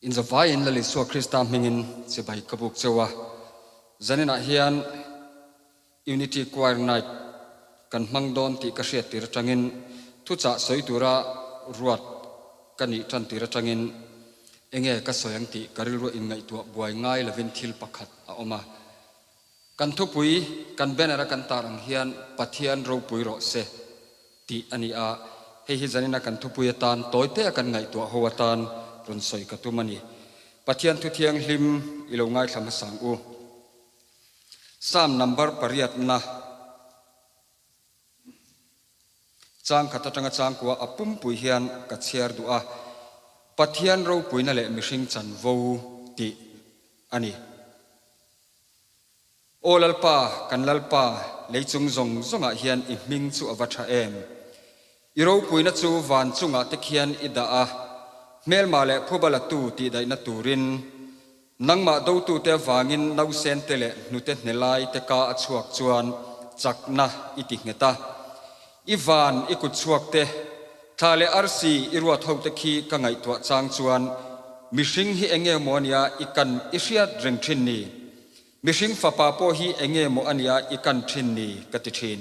Inzavaiin Lal Isua Krista hmingin chibai ka buk cheu a, zaninah hian Unity Choir Night kan hmang dawn tih ka hriat tir atangin thuchah sawi tura ruat ka nih tan tir atangin enge ka sawi ang tih ka rilruah inngaihtuah buai ngai lovin thil pakhat a awm a. Kan thupui kan banner a kan tar ang hian Pathian ropui rawh se tih a ni a, hei hi zanina kan thupui atan tawi te a kan ngaihtuah ho atan rawn sawi ka tum a ni. Pathian thu thianghlim i lo ngaithla hmasang u. Psalm number pariatna chang khat atanga changkua a pumpui hian ka chhiar duh a, Pathian ropuina leh mihring chanvo tih a ni. Aw Lalpa, kan Lalpa, lei chung zawng zawngah hian i hming chu a va tha em! I ropuina chu van chungah te khian i dah a, hmelma leh phubalatu tihdaihna turin. Nangmah dotute avangin nausen te leh hnute hnelai te ka a chhuak chuan chakna i ti nghet a. I van i kut chhuak te, thla leh arsi i ruat ho te khi ka ngaihtuah chang chuan mihring hi enge maw ania i kan i hriat reng thin ni? Mihring fapa pawh hi enge maw ania i kan thin ni ka ti thin.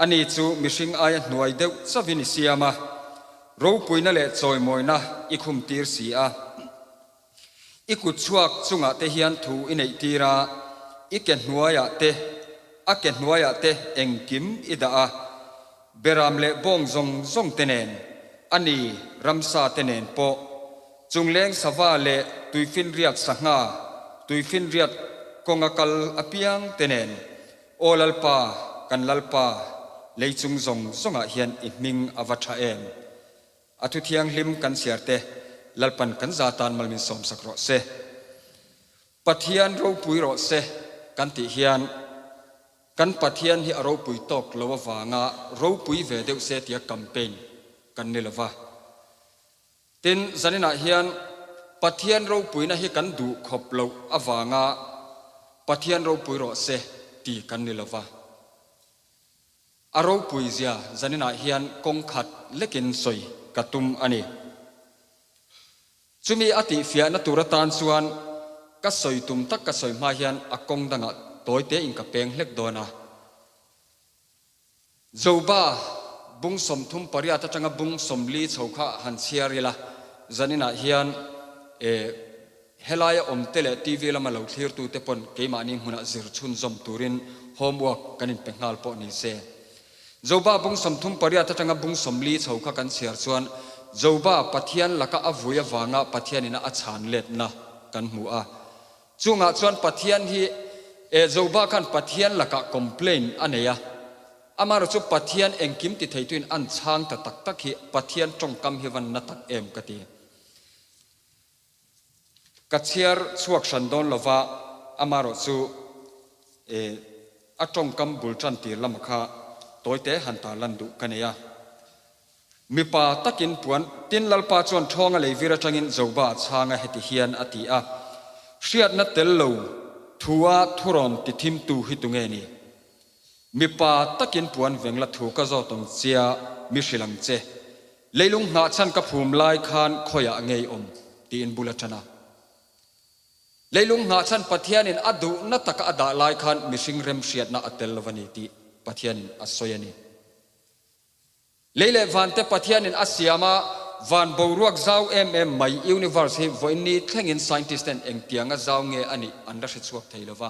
Ani chu mihring aia hnuai deuh chauhin i siam a, ropuina leh chawimawina i khum tir si a. I kut chhuak chungah te hian thu i neih tir a, i ke hnuaiah te, a ke hnuaiah te engkim i dah a, beram leh bawng zawng zawng te nen, ani ramsa te nen pawh, chungleng sava leh tuifinriat sangha, tuifinriat kawnga kal apiang te nen, Aw Lalpa, kan Lalpa, lei chung zawng zawngah hian i hming a va tha em? A thu thianghlim kan chhiar te, Lalpan kan za tan mal min sawmsak rawh se. Pathian ropui rawh se kan tih hian kan Pathian hi a ropui tawk lo avanga ropui ve deuh se tia campaign kan ni lova. Tin, zaninah hian Pathian ropuina hi kan duh khawp loh avanga Pathian ropui rawh se ti kan ni lova. A ropui zia zaninah hian kawng khat lekin sawi ka tum a ni. Chumi a tihfiahna tur atan chuan ka sawi tum tak ka sawi hma hian a kawng dangah tawi tein ka peng hlek dawn a. Joba bung 38 atanga bung 40 chho kha han chhiar ila, zaninah hian e helaia awmte leh TV lama lo thlirtute pawn keimahni hmunah zir chhunzawm turin homework kan inpe nghal pawh ni se. Joba bung 38 atanga bung 40 chho kha kan chhiar chuan Joba Pathian laka a vui avanga Pathianina a chhan letna kan hmu a. Chungah chuan Pathian hi e Joba khan Pathian lakah complain a nei a, amaherawh chu Pathian engkim ti theituin an chhang ta tak tak hi Pathian tawngkam hi van na tak em ka ti. Ka chhiar chhuak hran dawn lova, amaherawh chu e a tawngkam bul tan tir lama kha tawite han tarlan duh ka nei a. Mipa takin puan tin Lalpa chuan ṭhawnga leivir aṭangin Joba a chhang a heti hian a ti a, Hriatna tel lo thua thurawn ti thimtu hi tunge ni? Mipa takin puan vengla thu ka zawt ang chia mi hrilh ang che. Leilung nghahchhan ka phum lai khan khawiah ngei awm? tiin bul a ṭan a. Leilung nghahchhan Pathianin a duhna taka a dah lai khan mihring remhriatna a tel lo a ni tih Pathianin a sawi a ni. Lei leh vante Pathianin a siam a, van boruak zau em em mai universe hi vawiinni thlengin scientist ten engtianga zau nge a nih an la hre chhuak thei lo va.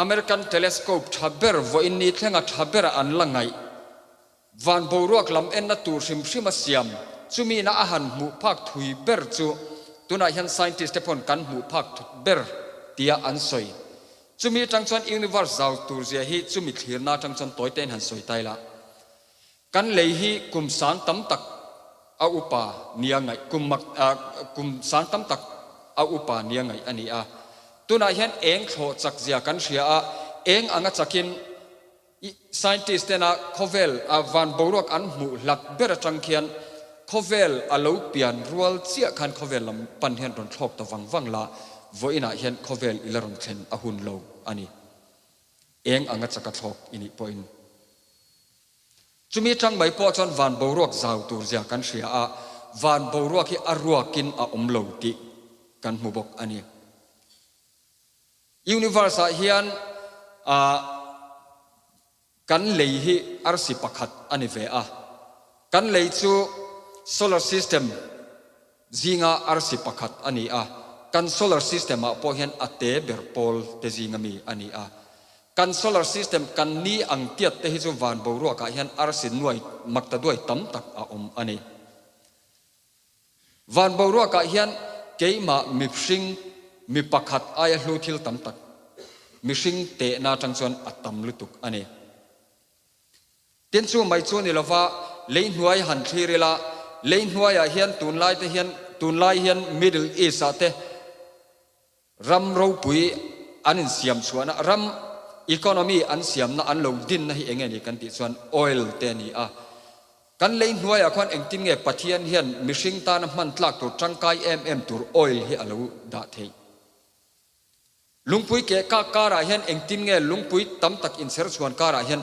American telescope tha ber vawiinni thlenga tha bera an la ngaih van boruak lam enna tur hrim hrim a siam chumina a han hmuh phak thui ber chu tunah hian scientist te pawn kan hmuh phak ber tia an sawi. Chumi atang chuan universe zau tur zia hi chumi thlirna atang chuan tawi tein han sawi ta ila. Kan lei hi kum sang tam tak a upa nia ngaih kum mak kum sang tam tak a upa nia ngaih a ni a. Tunah hian eng thlawh chak zia kan hria a, eng anga chakin scientist tena khawvel a van boruak an hmuh hlat ber atang khian khawvel a lo pian rual chiah khan khawvel lam pan hian rawn thlawk ta vang vang la, vawiinah hian khawvel i la rawn thlen a hun lo a ni. Eng anga chaka thlawk i nih pawhin. Chumi atang mai pawh chuan van boruak zau tur zia kan hria a, Van boruak hi a ruakin a awm lo tih kan hmu bawk a ni. Universe ah hian kan lei hi arsi pakhat a ni ve a. Kan lei chu solar system zinga arsi pakhat a ni a. Kan solar system ah pawh hian a te ber pawl te zinga mi a ni a. Kan solar system kan ni ang tiat te hi chu van boruak ah hian arsi nuai makta duai tam tak a awm a ni. Van boruak ah hian keimah mihring mi pakhat aia hlu thil tam tak mihring tehna atang chuan a tam lutuk a ni. Tin chu mai chu ni lova lei hnuai han thlir ila, lei hnuaiah hian tunlai te hian tunlai hian Middle East ah te ram ropui an insiam chhuahna ram economy an siamna an lo dinna hi enge ni kan tih chuan oil te a ni a. Kan lei hnuaiah khuan engtin nge Pathian hian mihring tana hman tlak tur tangkai em em tur oil hi a lo dah theih? Lungpui keh kak karah hian engtin nge lungpui tam tak inchher chhuan karah hian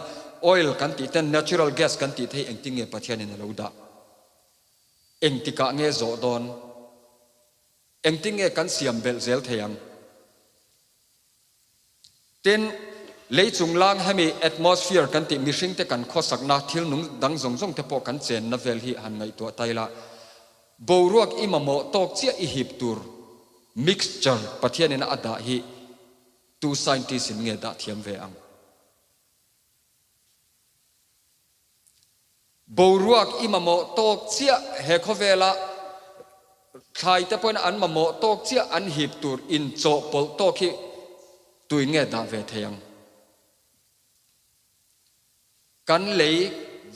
oil kan tih ten natural gas kan tih te hi engtin nge Pathianin a lo dah? Engtikah nge zawh dawn? Engtin nge kan siam belh zel thei ang? Tin, lei chunglang hemi atmosphere kan tih mihringte kan khawsakna thil nung dang zawng zawng te pawh kan chenna vel hi han ngaihtuah ta ila, boruak i mamawh tawk chiah i hip tur Mixture Pathianin a dah hi tu scientist in nge dah thiam ve ang? Boruak i mamawh tawk chiah he khawvela thlai te pawhin an mamawh tawk chiah an hip tur inchawhpawlh tawk hi tuin nge dah ve thei ang? Kan lei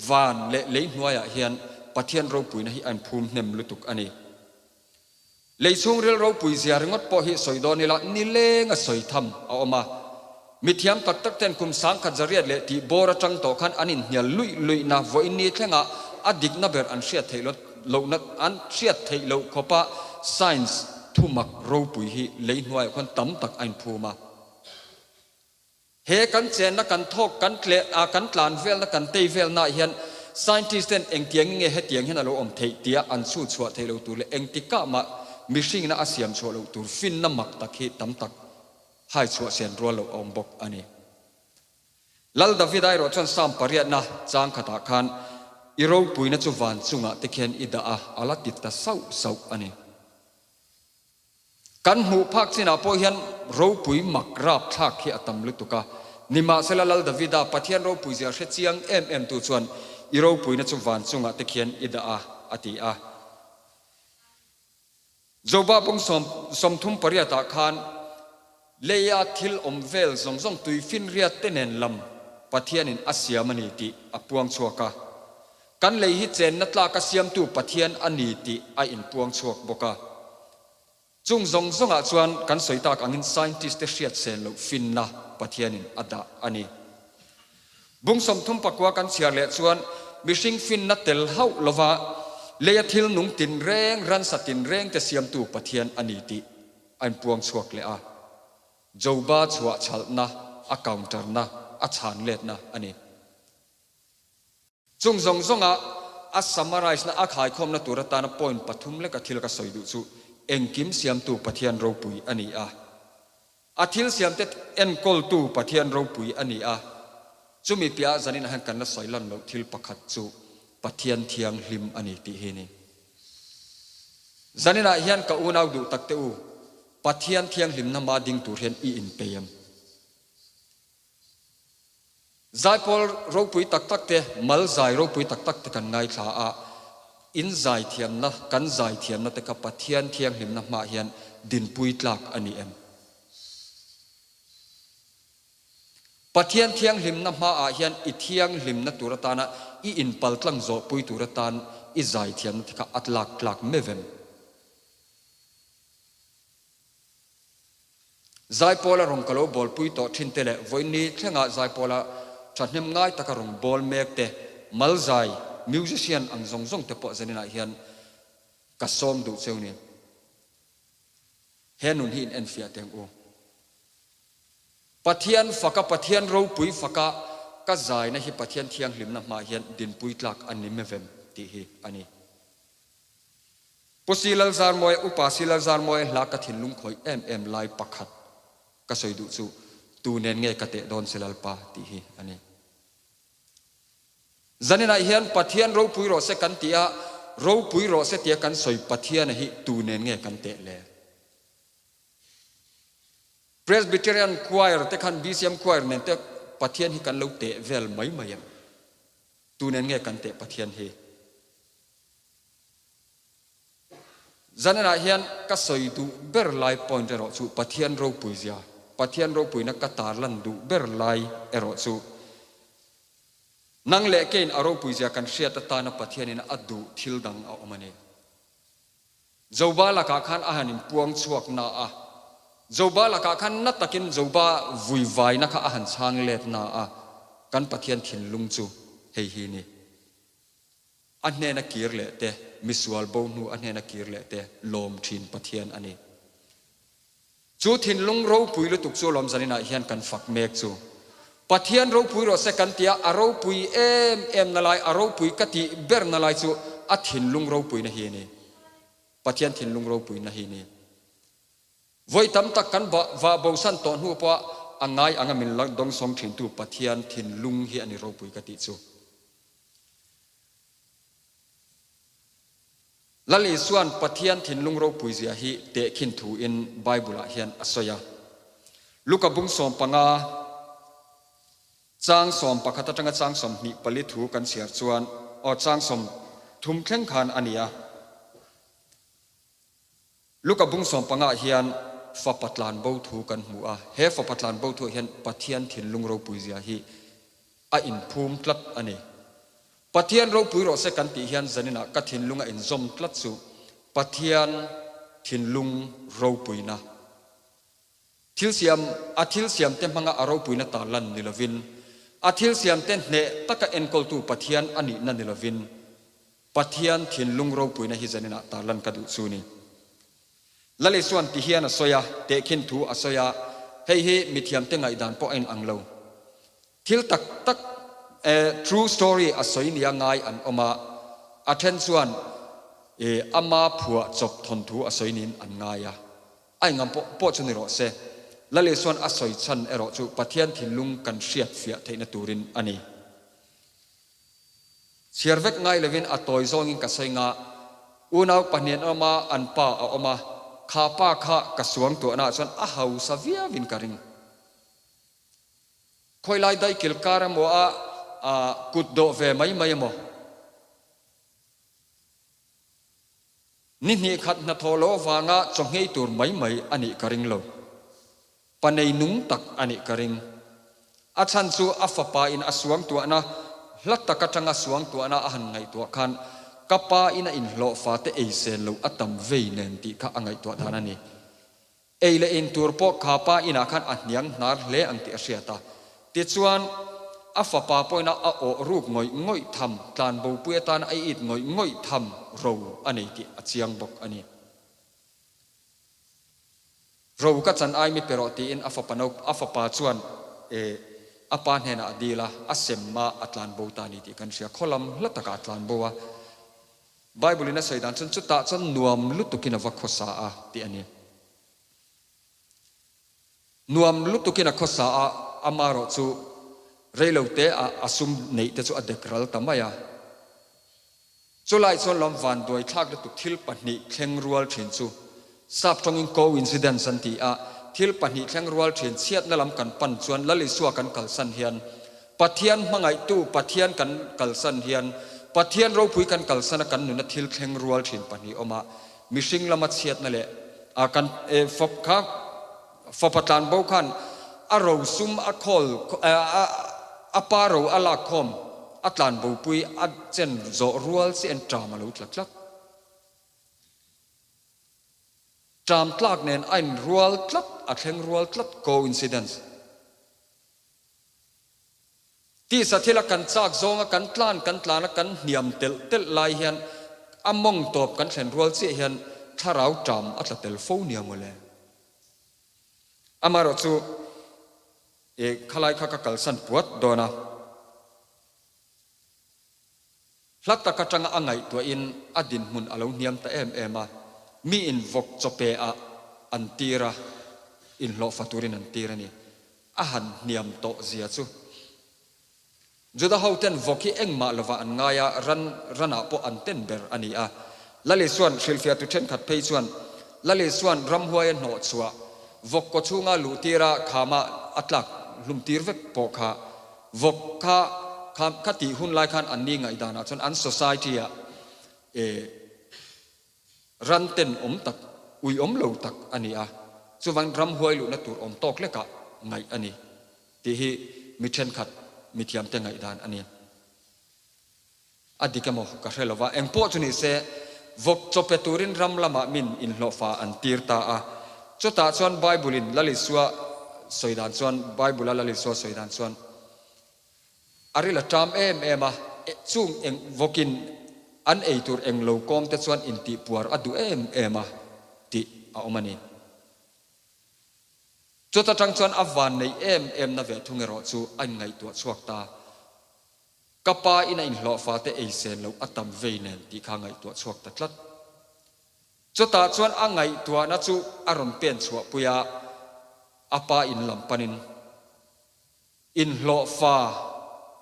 van leh lei hnuaiah hian Pathian ropuina hi a inphum hnem lutuk a ni. Lei chhungril ropui zia ringawt pawh hi sawi dawn ila nileng a sawi tham a awm a. Mithiam tak tak ten kum sangkhat zariat leh tih bawr atang tawh khan an inhnial luih luihna vawiin thlengah a dikna ber an hriat theih lohna an hriat theih loh khawpa science thumak ropui hi lei hnuaiah khuan tam tak a inphum a. He kan chenna kan thawk kan tleh a kan tlan velna kan tei velnaah hian scientist ten engtiang nge hetiang hian a lo awm theih tia an chhut chhuah theih lo tur leh engtikah mah mihringina a siam chhuah loh tur finna mak tak hi tam tak hai chhuah sen rual loh a awm bawk a ni. Lal David erawh chuan Psalm pariatna chang khatah khan i ropuina chu van chungah te khian i dah a, a la ti ta sauh sauh a ni. Kan hmuh phak chinah pawh hian ropui mak rap thlak hi a tam lutuk a. Nimahsela Lal Davida, Pathian ropui zia hre chiang em em tu chuan, I ropuina chu van chungah te khian i dah a, a ti a. Joba bung 38 ah khan leia thil awm vel zawng zawng tuifinriat te nen lam Pathianin a siam a ni tih a puang chhuak a. Kan lei hi chenna tlaka siamtu Pathian a ni tih a inpuang chhuak bawk a. Chung zawng zawngah chuan kan sawi tak angin scientist te hriat sen loh finna Pathianin a dah a ni. Bung 39 kan chhiar leh chuan mihring finna tel hauh lova leia thil nung tinreng, ransa tinreng te siamtu Pathian a ni tih a inpuang chhuak leh a. Joba chhuah chhalhna, a counter-na, a chhan letna a ni. Chung zawng zawnga a summarise-na a khaikhawmna tur atana point pathum leka thil ka sawi duh chu engkim siamtu Pathian ropui a ni a. A thil siamte enkawltu Pathian ropui a ni a. Chumi piahah zaninah hian kan la sawi lan loh thil pakhat chu Pathian thianghlim a ni tih hi a ni. Zaninah hian ka unau duh takte u, Pathian thianghlimna hma ding tur hian i inpei em? Zaipawl ropui tak tak te, mal zai ropui tak tak te kan ngaithla a, in zaithiamna, kan zaithiamna te kha Pathian thianghlimna hmaah hian dinpui tlak a ni em? Pathian thianghlimna hmaah hian i thianghlimna tur atana i inpaltlang zawhpui tur atan i zaithiamna te kha a tlak tlak meuh em? Zaipawla rawn ka lo bawlpui tawh thin te leh vawiin thlenga Zaipawla thahnem ngai taka rawn bawl mek te, malzai, musician ang zawng zawng te pawh zaninah hian ka sawm duh cheu ni. He nun hi in enfiah teng u. Pathian faka Pathian ropui faka ka zaina hi Pathian thianghlimna hmaah hian dinpui tlak a ni mevem tih hi a ni. Pu Si Lalzarmawia, Upa Si Lalzarmawia hla ka thinlung khawih em em lai pakhat ka sawi duh chu tu nen nge ka teh dawn che Lalpa tih hi a ni. Zaninah hian Pathian ropui rawh se kan ti a, ropui rawh se tia kan sawi Pathiana hi tu nen nge kan teh le? Presbyterian Choir te khan BCM Choir nen te Pathian hi kan lo teh vel mai mai em? Tu nen nge kan teh Pathian hi? Zaninah hian ka sawi duh ber lai point erawh chu Pathian ropui zia, Pathian ropuina ka tarlan duh ber lai erawh chu nang leh keiin a ropui zia kan hriat atana Pathianin a duh thil dang a awm a ni. Joba lakah khan a han inpuang chhuak na a, Joba lakah khan na takin Joba vuivaina kha a han chhang let na a, kan Pathian thinlung chu hei hi ni. A hnena kir leh te, misual bo hnu a hnena kir leh te lawm thin Pathian a ni. Chu thinlung ropui lutuk chu lawm zaninah hian kan fak mek chu. Pathian ropui rawh se kan tia a ropui em em na lai, a ropui ka tih ber na lai chu a thinlung ropuina hi a ni. Pathian thinlung ropuina hi a ni. Vawi tam tak kan vah bosan tawh hnu pawh a ngai anga min dawngsawng thintu Pathian thinlung hi a ni ropui ka tih chu. Lal Isua'n Pathian thinlung ropui zia hi tehkhin thu in Bible ah hian a sawi a. Luka bung 15, chang 11 atanga chang 24 thu kan chhiar chuan, aw chang 30 thleng khan a ni a. Luka bung 15 ah hian fapa tlanbo thu kan hmu a, he fapa tlanbo thuah hian Pathian thinlung ropui zia hi a inphum tlat a ni. Pathian ropui rawh se kan tih hian zaninah ka thinlung a inzawm tlat chu Pathian thinlung ropuina thil siam a thil siamte hmanga a ropuina ta lan ni lovin a thil siamte hneh taka enkawltu Pathian a nihna ni lovin Pathian thinlung ropuina hi zaninah tarlan ka duh chu ni. Lal Isua'n ti hian a sawi a, tehkhin thu a sawi a, hei hi mithiamte ngaihdan pawh a inang lo. Thil tak tak eh true story a sawi nia ngai an awm a, a then chuan eh ama phuah chawp thawnthu a sawi niin an ngai a. A engam pawh pawh chu ni rawh se. Lal Isua'n a sawi chhan erawh chu Pathian thinlung kan hriat fiah theihna turin a ni. Chhiar vek ngai lovin a tawi zawngin ka sawi nga. Unau pahnih an awm a, an pa a awm a. Kha pa kha ka suang tuahnaah chuan a hausa viauin ka ring. Khawilai daikil kar emaw a kut dawh ve mai mai emaw? Ni hnih khat hnathawh loh avanga chaw nghei tur mai mai a nih ka ring lo. Pa nei nung tak a nih ka ring. A chhan chu a fapa in a suangtuahna, hla tak atanga suangtuahna a han ngaihtuah khan ka pa in a inhlawh fate ei sel loh a tam vei nen tih kha a ngaihtuah dan a ni. Ei leh in tur pawh kha pa inah khan a hniang hnar hle ang tih a hriat a. Tichuan, a fapa pawhin a a awh ruk ngawih ngawih tham, tlanbopui atana a it ngawih ngawih tham ro a nei tih a chiang bawk a ni. Ro ka chan ai mi pe rawh tiin a fapa no a fapa chuan e a pa hnenah a dil a, a sem a, a tlan bo ta a ni tih kan hria. Khaw lam hla takah a tlan bo a. Bible in a sawi dan chuan chutah chuan nuam lutukin a va khawsa a tih a ni. Nuam lutukin a khawsa a, amarawh chu reilo te ah a sum neih te chu a dek ral ta mai a. Chulai chuan lawm vanduai thlak lutuk thil pahnih thleng rual thin chu sap tawngin coincidence an ti a, thil pahnih thleng rual thin chhiatna lam kan pan chuan Lal Isua kan kalsan hian Pathian hmangaihtu Pathian kan kalsan hian Pathian ropui kan kalsana kan nuna thil thleng rual thin pahnih awm a, mihring lama chhiatna leh a kan fap kha fapa tlanbo khan a rosum a khawl a pa ro a lak khawm a tlanbopui a chen zawh rual chiah in ṭam a lo tla tlat. Ṭam tlak nen a in rual tlat a thleng rual tlat coincidence. Tisa thila kan chak zawnga kan tlan kan tlana kan hniam telh telh lai hian a mawng tawp kan thlen rual chiah hian thlarau ṭam a tla tel fo nia mawle. Amaherawh chu i khalai kha ka kalsan puat dawn a. Hla tak atanga a ngaihtuahin a dinhmun a lo hniam ta em em a, miin vawk chawpe ah an tir a, inhlawhfa turin an tir a ni. A han hniam tawh zia chu. Juda hoten vawk hi engmah lovah an ngai a, ran ranah pawh an ten ber a ni a. Lalisuan hrilhfiahtu thenkhat phei chuan Lalisuan ramhuai a hnawh chhuah, vawk kaw chhunga luh tira khama a tlak hlum tir vek pawh kha vawk kha kha kha tih hun lai khan an ni ngaihdanah chuan an society ah eh ran ten awm tak, ui awm lo tak a ni a, chuvang ramhuai luhna tur awm tawk lekah ngaih a ni tih hi mi thenkhat mithiamte ngaihdan a ni. A dik emaw ka hre lova, eng pawh chu ni se, vawk chaw pe turin ram lamah min inhlawhfa an tir ta a. Chutah chuan Bible-in Lal Isua sawi dan chuan, Bible-a Lal Isua sawi dan chuan, a ril a ṭam em em a, chung eng vawkin an ei tur eng lo kawm te chuan intihpuar a duh em em a tih a awm a ni. Chuta ṭang chuan a van neih em em na ve thung erawh chu a inngaihtuah chhuak ta. Ka pa in a inhlawh fate ei sen loh a tam vei nen tih kha ngaihtuah chhuak ta tlat. Chutah chuan a ngaihtuahna chu a rawn pen chhuah pui a, a pa in lam panin inhlawh fa,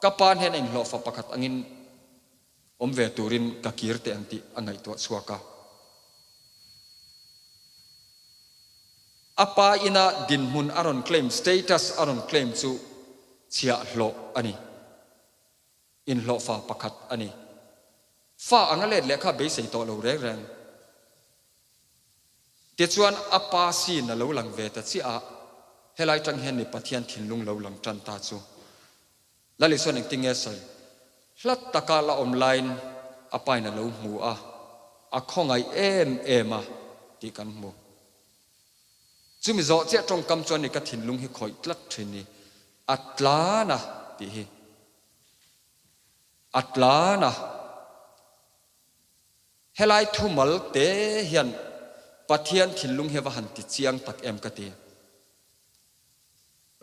ka pa hnen a inhlawh fa pakhat angin awm ve turin ka kir teh ang tih a ngaihtuah chhuak a. A pa ina dinhmun a rawn claim, status a rawn claim chu chhiahhlawh a ni. Inhlawhfa pakhat a ni. Fa anga let leh kha beisei tawh lo reng reng. Tichuan a pa sin a lo lang ve ta chiah a, helai tang hian ni Pathian thinlung lo lang tan ta chu. Lal Isuan engtin nge sawi? Hlat taka la awm laiin a pain a lo hmu a, a khawngaih em em a tih kan hmu. Chumi zawh chiah tawngkam chuan ni ka thinlung hi khawih tlat thin ni, a tlan a tih hi. A tlan a. Helai thumal te hian Pathian thinlung hi a va han ti chiang tak em ka ti.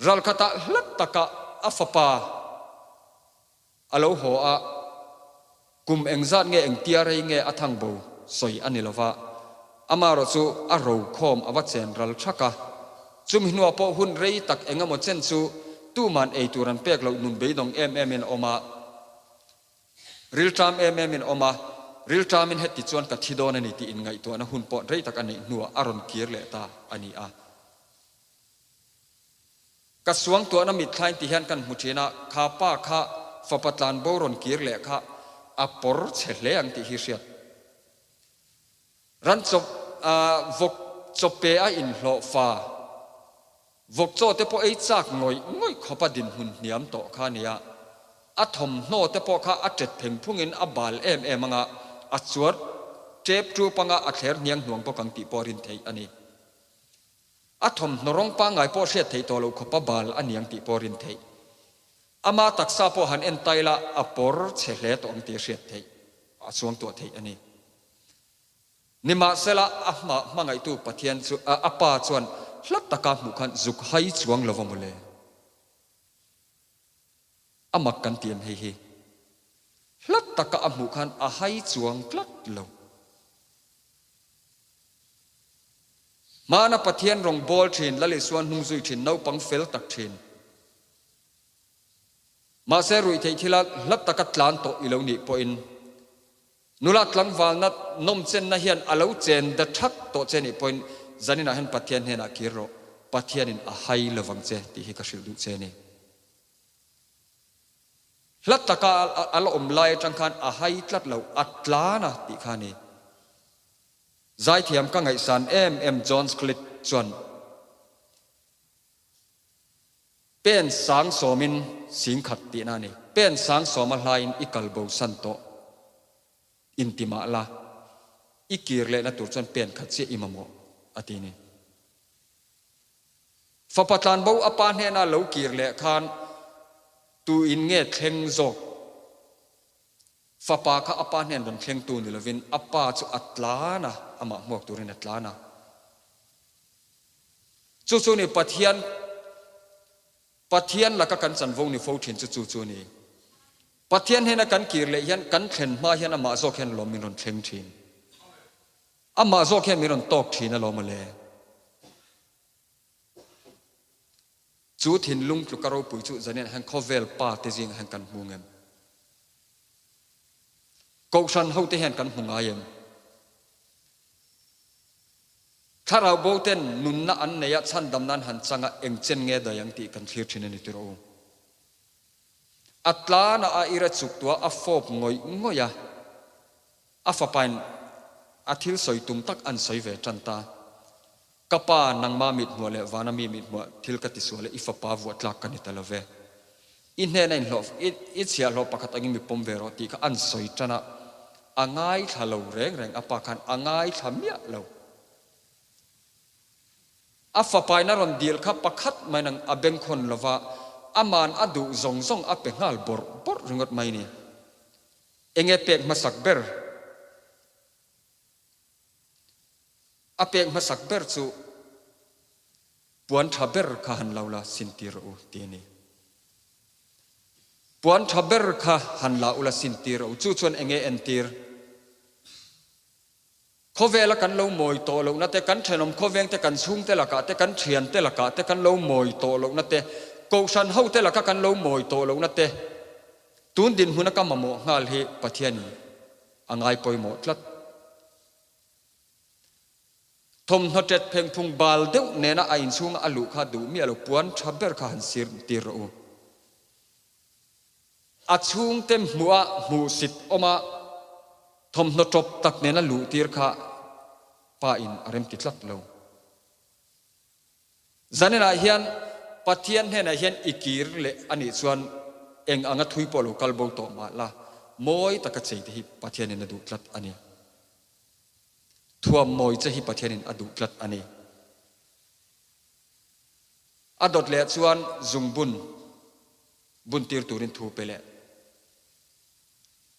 Ralkhatah hlat takah a fapa a lo haw a, kum engzat nge engtia rei nge a thang bo sawi a ni lova, amaherawh chu a rokhawm a va chen ral thak a. Chumi hnuah pawh hun rei tak eng emaw chen chu tuman ei tur an pek loh nun beidawng em emin a awm a. Rilṭam em em in awm a, rilṭamin heti chuan ka thi dawn a ni tih inngaihtuahna hun pawh rei tak a neih hnuah a rawn kir leh ta a ni a. Ka suangtuahna mitthlain ti hian kan hmu ṭhin a, kha pa kha fapa tlanbo rawn kir leh kha a pawr chhe hle ang tih hi hriat. Ran chawp vawk chawp pe a inhlawh fa vawk chaw te pawh ei chak ngawih ngawih khawpa dinhmun hniam tawh kha a nia. A thawmhnaw te pawh kha a ṭet pheng phungin a bal em em anga a chuar ṭep ṭup anga a thler hniang hnuang bawk ang tih pawh rin theih a ni. A thawmhnaw rawng pangngai pawh hriat theih tawh loh khawpa bal a niang tih pawh rin theih. Ama taksa pawh han en tai la a pawr chhe hle tawh ang tih hriat theih a chuang tuah theih a ni. Nimahsela a hma hmangaihtu Pathian chu a pa chuan hla taka hmuh khan zuk hai chuang lo va mawle. A mak kan ti em hei hi. Hla taka a hmuh khan a hai chuang tlat lo. Hmana Pathian rawng bawl thin, Lal Isuan hnung zui thin, naupang fel tak thin. Mahse ruihtheih thila hla taka tlan tawh i lo nih pawhin nula tlangvalna nawmchenna hian a lo chen da thak tawh che nih pawhin zaninah hian Pathian hnenah kir rawh, Pathianin a hai lovang che tih hi ka hrilh duh che a ni. Hla taka a la awm lai atang khan a hai tlat lo, a tlan a tih kha a ni. Zaithiam ka ngaihsan em em John Sklit chuan Pen sang sawmin singkhat tihna a ni. Pen sang sawma hlaiin i kal bo san tawh inti mah la, i kir lehna tur chuan pen khat chiah i mamawh a ti ni. Fapa tlanbo a pa hnena lo kir leh khan tu in nge thleng zawk? Fapa kha a pa hnen rawn thlengtu ni lovin a pa chu a tlan a, amah hmuak turin a tlan a. Chu chu ni Pathian Pathian laka kan chanvo ni fo thin chu chu chu ni. Pathian hnena kan kir leh hian kan thlen hma hian amah zawk hian lawm min rawn thleng thin. Amah zawk hian min rawn tawk thin alawm awle. Chu thinlung tluka ropui chu zaniah hian khawvel pa te zingah hian kan hmu ngem? Kohhran hote hian kan hmu ngai em? Thlarau bo ten nunna an nei a, chhandam nan han chang a, eng chen nge dai ang tih kan thlir thin a ni tirh u. A tlana a ira chuk tua a fawp ngawih ngawih a, a fapain a thil sawi tum tak an sawi ve tan ta. Ka pa, nangma mithmuah leh vana mi mithmuah thil ka tisual e, i fapa vuah tlak ka ni ta lo ve. I hnena inhlawh, i chhiahhlawh pakhat angin mi pawm ve rawh tih kha an sawi tan a, a ngaithla lo reng reng, a pa khan a ngaithla miah lo. A fapain a rawn dil kha pakhat mai nang a bengkhawn lo va, aman a duh zawng zawng a pe nghal bawrh bawrh ringawt mai ni. Enge pek hmasak ber? A pek hmasak ber chu puan tha ber kha han lo la sin tir rawh u ti a ni. Puan tha ber kha han la ula sin tir rawh u. Chu chuan enge entir? Khawvela kan lo mawi tawh lohna te, kan thenawm khawveng te, kan chhungte lakah te, kan thiante lakah te kan lo mawi tawh lohna te, kohhran hote laka kan lo mawi tawh lohna te, tun dinhmuna ka mamawh nghal hi Pathianin a ngai pawimawh tlat. Thawmhnaw tet phengphung bal deuh nena a inchhunga a luh kha duh miah lo puan tha ber kha han sir tir rawh u. A chhungte hmuh a hmuhsit awm a, thawmhnaw tawp tak nena luh tir kha pa in a remti tlat lo. Zaninah hian Pathian hnenah hian i kir leh a nih chuan eng anga thui pawh lo kal bo tawh mah la, mawi taka chei te hi Pathianin a duh tlat a ni. Thuam mawi che hi Pathianin a duh tlat a ni. A dawt leh chuan zungbun bun tir turin thu pe leh.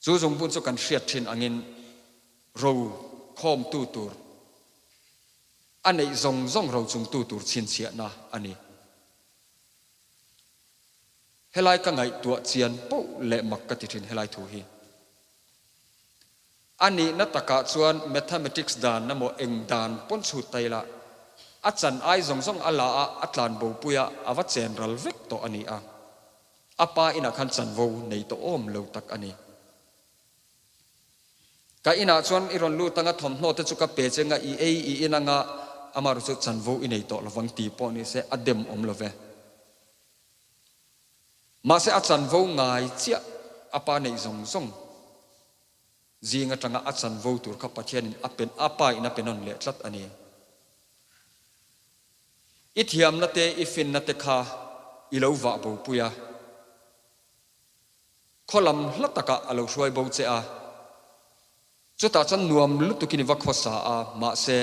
Chu zungbun chu kan hriat thin angin ro khawmtu tur, a neih zawng zawng ro chungtu tur chhinchhiahna a ni. Helai ka ngaihtuah chian poh leh mak ka ti thin helai thu hi. A nihna takah chuan mathematics dan emaw eng dan pawn chhut ta ila, a chan ai zawng zawng a la a, a tlan bopui a, a va chen ral vek tawh a ni a. A pa inah khan chanvo nei tawh awm lo tak a ni. Ka inah chuan i rawn lut anga thawmhnaw te chu ka pe che nga i ei i in anga amaherawhchu chu chanvo i nei tawh lovang ti pawh ni se a dem awm lo ve. Mahse a chanvo ngai chiah a pa neih zawng zawng zing atanga a chanvo tur kha Pathianin a pen a pa in a pe nawn leh tlat a ni. I thiamna te i finna te kha i lo vah bo pui a, khaw lam hla takah a lo hruai bo che a, chutah chuan nuam lutukin i va khawsa a, mahse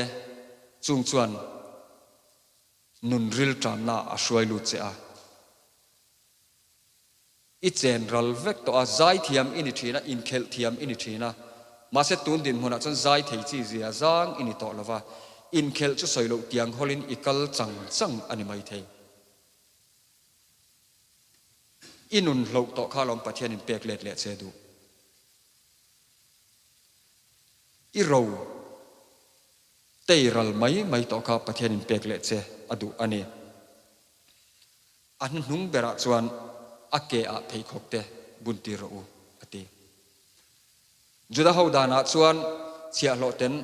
chung chuan Nun ril tanna a hruai lut che a. I chen ral vek tawh a, zai thiam i ni thin a, inkhelh thiam i ni thin a. Mahse tun dinhmunah chuan zai thei chi zia zang i ni tawh lo va, inkhelh chu sawi loh tiang hawlin i kal chang chang a ni maithei. I nun hloh tawh kha lawm Pathianin pek let leh che duh. I ro. Tei ral mai mai tawh kha Pathianin pek leh che a duh a ni. A hnuhnung berah chuan a ke ah pheikhawk te bun tir rawh u, a ti. Juda ho danah chuan chhiahhlawh ten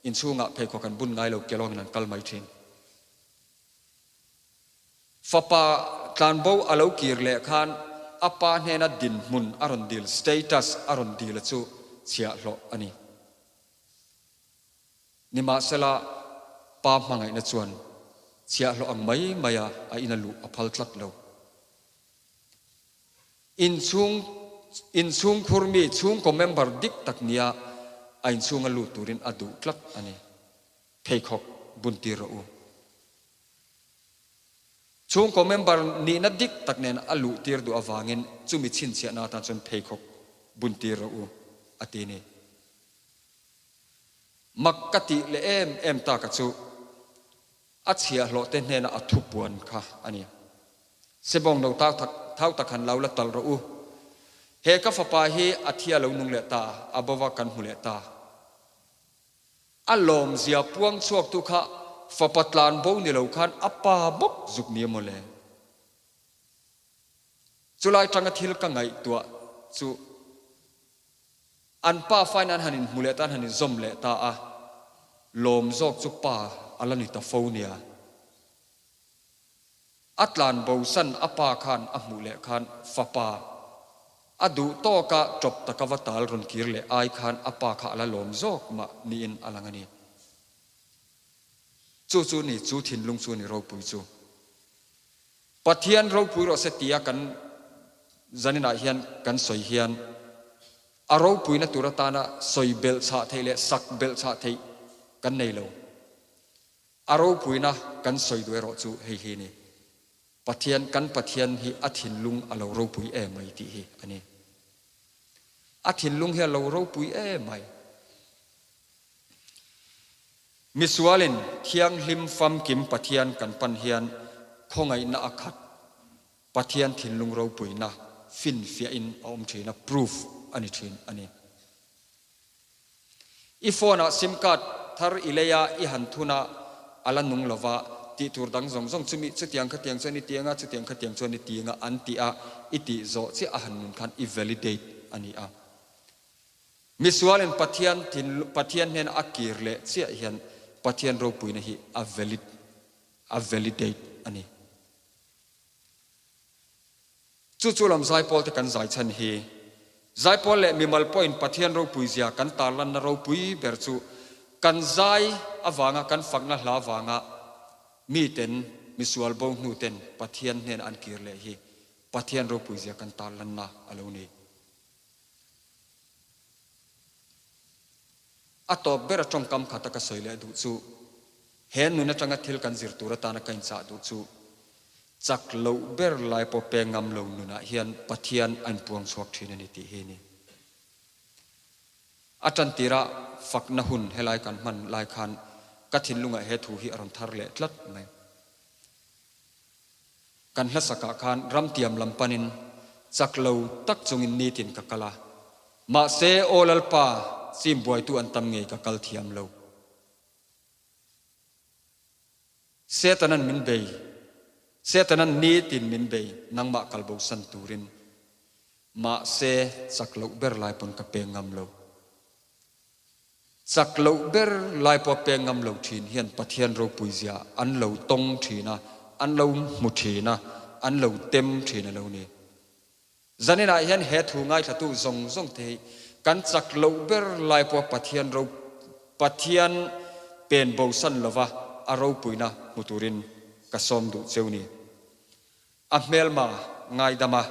inchhungah pheikhawk an bun ngai lo kelawngin an kal mai thin. Fapa tlanbo a lo kir leh khan a pa hnena dinhmun a rawn dil, status a rawn dil a chu chhiahhlawh a ni. Nimahsela, pa hmangaihna chuan chhiahhlawh ang mai maia a ina luh a phal tlat lo. Inchhung inchhungkhur mi chhungkaw member dik tak nia a inchhunga lut turin a duh tlat a ni. Pheikhawk bun tir rawh u. Chhungkaw member nihna dik tak nen a luh tir duh avangin chumi chhinchhiahna atan chuan pheikhawk bun tir rawh u, a ti ni. Mak ka tih leh em em taka chu a chhiahhlawh te hnena a thu puan kha a ni. Sebawng no tau tak thau tak han lo la tal rawh u. He ka fapa hi a thi a lo nung leh ta, a bova kan hmu leh ta. A lawmzia puang chhuaktu kha fapa tlan bo ni lo khan a pa bawk zuk ni emaw le? Chulai tanga thil ka ngaihtuah chu an pa fain an han inhmu leh ta, an han inzawm leh ta a, lawm zawk chu pa a la ni ta fo nia. A tlan bosan a pa khan a hmuh leh khan fapa a duh tawka tawp taka va tal rawn kir leh ai khan a pa kha a la lawm zawk mah niin a lang a ni. Chu chu ni, chu thinlung chu ni ropui chu. Pathian ropui rawh se tia kan zaninah hian kan sawi hian a ropuina tur atana sawi belhchhah theih leh sak belhchhah theih kan nei lo. A ropuina kan sawi duh erawh chu hei hi ni, Pathian, kan Pathian hi a thinlung a lo ropui em mai tih hi a ni. A thinlung hi a lo ropui em mai. Misualin thianghlim famkim Pathian kan pan hian khawngaihna a khat, Pathian thinlung ropuina finfiahin a awm thin a, proof a ni thin a ni. I phone ah sim card thar i lei a, i han thun a, a la nung lo va, tih tur dang zawng zawng chumi chutiang khatiang chuan i tiang a, chutiang khatiang chuan i tiang a an tih a, i tih zawh chiah a han nun khan i validate a ni a. Misualin Pathian thin Pathian hnena a kir leh chiah hian Pathian ropuina hi a valid a validate a ni. Chu chu lam zaipawl te kan zai chhan hi. Zaipawl leh mimal pawhin Pathian ropui zia kan tarlanna ropui ber chu kan zai avanga kan fakna hla vanga miten misual bo hnu ten Pathian hnena an kir leh hi Pathian ropui zia kan tarlanna a lo ni. A tawp ber a tawngkam khata ka sawi leh duh chu He nun atanga thil kan zir tur atana ka inchah duh chu chak loh ber lai pawh peng ngam lo nunah hian Pathian a inpuang chhuak thin a ni tih hi a ni. A tantira fakna hun helai kan hman lai khan ka thinlungah he thu hi a rawn thar leh tlat mai. Kan hlasakah khan ramtiam lam panin chak lo tak chungin nitin ka kal a, mahse Aw Lalpa chim buaitu an tam ngei ka kal thiam lo. Setanan min bei, Setanan nitin min bei nangmah kal bosan turin. Mahse chak loh ber lai pawn ka peng ngam lo. Chak loh ber lai pawh peng ngam lo thin hian Pathian ropui zia an lo tawng thin a, an lo hmu thin a, an lo tem thin a lo ni. Zaninah hian he thu ngaithlatu zawng zawng te hi kan chak loh ber lai pawh Pathian ro Pathian pen bosan lova a ropuina hmu turin ka sawm duh cheu ni. A hmelma ngaidama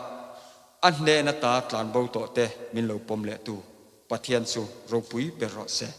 a hnena ta tlanbo tawh te min lo pawm leh tu Pathian chu ropui ber rawh se.